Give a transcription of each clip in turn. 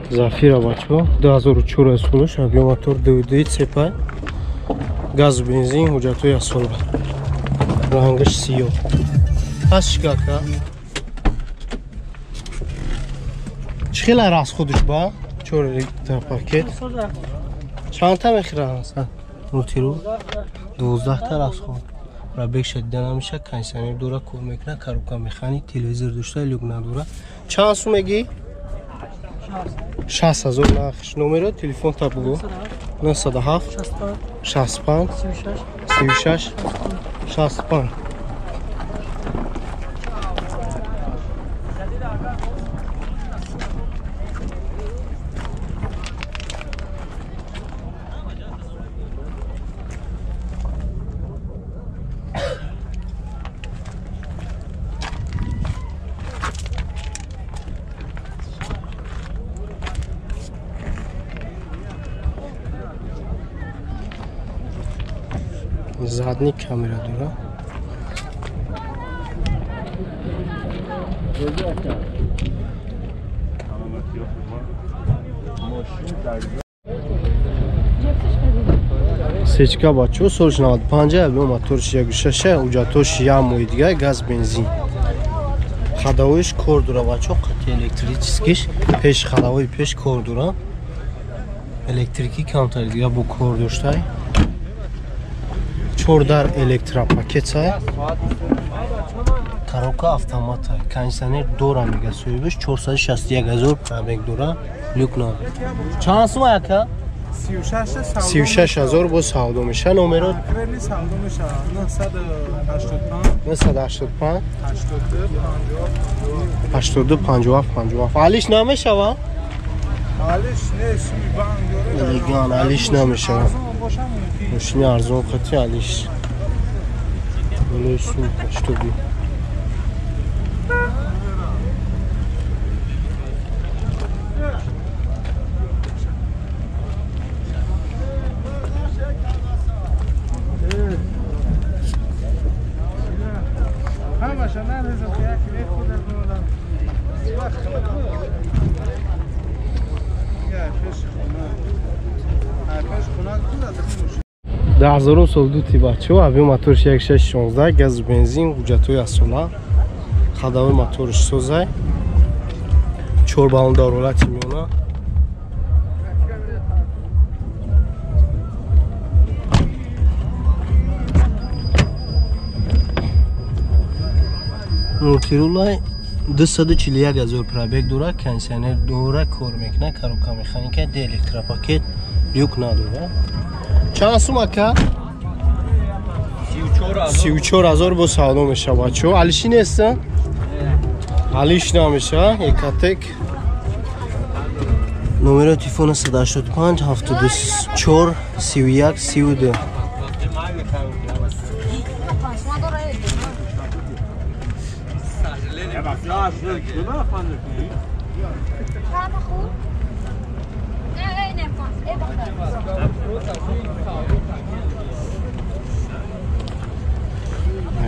Зафира бачо 2004 солаш, объем мотор 2.2 цепай. Газ бензин, ҳуҷҷатҳои асола. Рангаш сиёҳ. Пас чӣ кака? Чӣ хела расходиш ба? 4 литр пакет. Чандта мехӯрад асан? Мултиру 12 та расход. Пробег шадида намеша, кондиционер дора, кор мекунад, коробка механик, телевизор дошта, люк надора. Чанд сум мегӣ? 60 ҳазор нархш. Номеро телефон та бугӯ. 907 65 36 65. Задний камера дора. Сечка бачо солш 95 объем моторш 1.6, ҳуҷҷатош як моҳи дига, газ бензин. Ходовоиш кор дора бачо, қати электрическиш, пеш ходовои пеш кор дора. Электрики камтар дига бо кор доштай. 4 дар электропакет, коробка автомат, кондиционер дора мега соҳибаш 461 ҳазор пробег дора, люк надора. Чанд сум ака? 36 ҳазор бо савдо меша. Номеро 985 82 57 57. Алиш намешава? Алиш не, суми банк дора. Элеган алиш намешава. Мошини арзон қати алиш. Болои сум 82. Даҳазорум сол дути бачо, объем моторш 1.6 16, газ бензин, ҳуҷҷатҳои асола, ходовои моторш созай, 4 баллон дар ҳолати миёна. Мултирулай 241 ҳазор пробег дора, кондиционер дора, кор мекунад, коробка механика, д электропакет, люк надора. Чанд сум ака? 34 ҳазор бо савдо мешава бачо. Алиши неста? Алиш намеша. Экатек. Номеро телефона 185 74 31 32.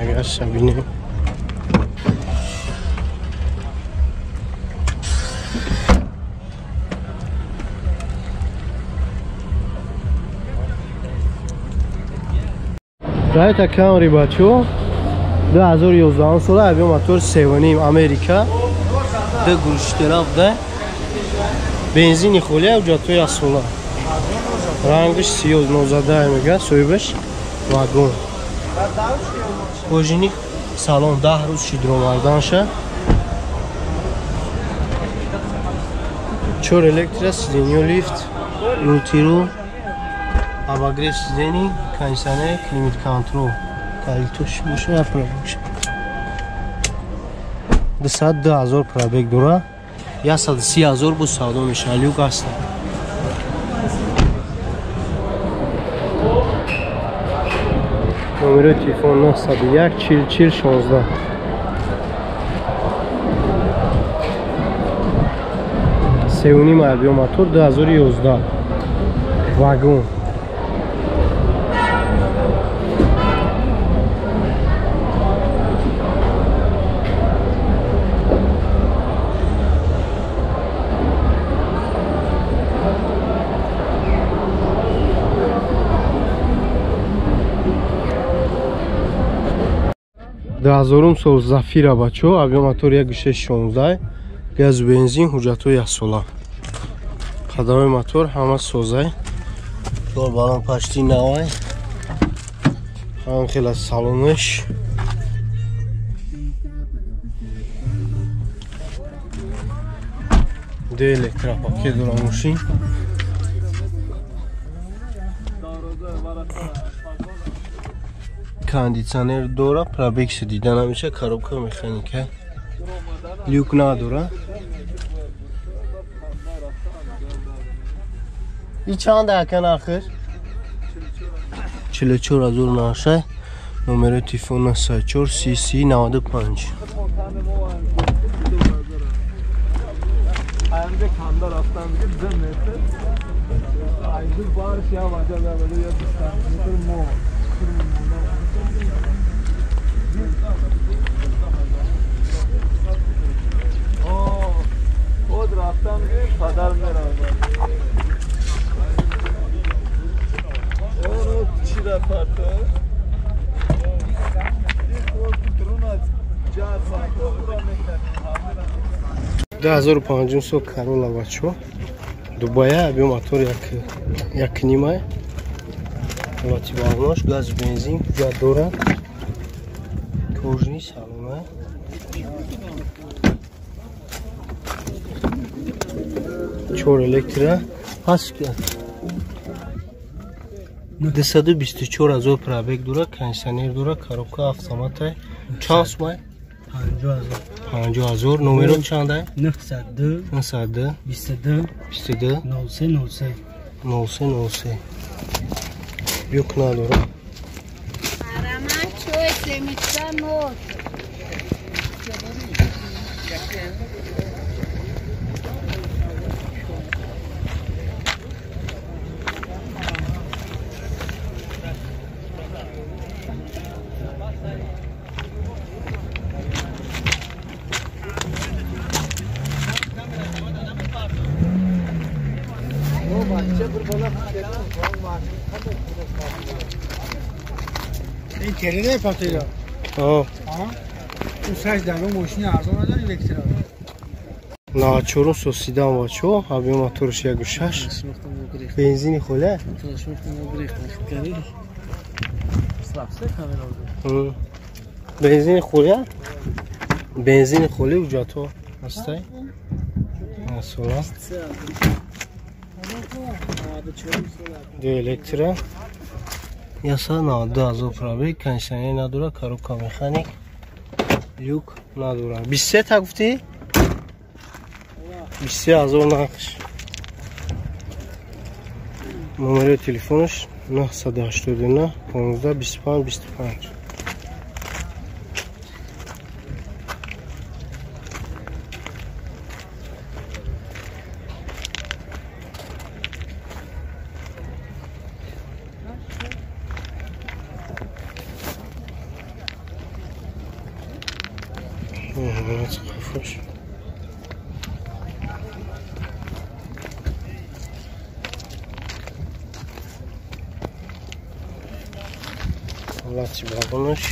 Агар шабине. Toyota Camry бачо 2011 сола, объем мотор 3.5 Америка, ду гурӯштера буда, бензини холия, ҳуҷҷатҳои асола, рангаш сиёҳ нозада мега соҳибаш, вагон. Кожини салон 10 рӯз шидромарданша. 4 электро, сиденьё лифт, мультирул, обогрев сидений, кондиционер, климат контрол. Калитош боша я пробег. 202 ҳазор пробег дора. 130 ҳазор бо савдо меша. Люк аст. Номерои телефон 901 40 40 16. Сеюним объем мотор 2011. Вагон. 2000 сол Зафира бачо, объем мотор 1.6 16, газ бензин, ҳуҷҷатҳои яксола. Қадамои мотор ҳама созай. Чор балон пашти навай. Ҳам хела салонаш. Ду электропакет дора мошин. Кондитсионер дора, пробегша дида намеша, коробка механика. Люк надора. И чанд ака нархиш? 44 ҳазор нархша. Номери телефон 94 30 95. Ду ҳазору панҷум сол Карола бачо. Дубая, объем мотор як нимай. Ҳолати балонош, газ бензин, ҳуҷҷат дорад. Кожни салона. Чор электро. Пас 224 ҳазор пробег дорад, кондитсионер дорад, коробка автоматай. Чанд сумай? 50 ҳазор. Номерон чандай? 902 902 22 22 03 03 03 03. Люк надорад. این تریده پاتیلا. آه. اون سرش در ماشین ارزان نداری الکترا. 94 сол седан бачо, объем моторш 1.6. Бензини холе? Бензини холе? Бензини холе ҳуҷҷатҳо ҳастай. Сола. Ду электро. 192 ҳазор пробег, кондитсионер надорад, коробка механик, люк надорад. 23 та гуфтӣ? 23 ҳазор нархш. Номери телефонаш 989 15 25 25. Ҳолати балонаш.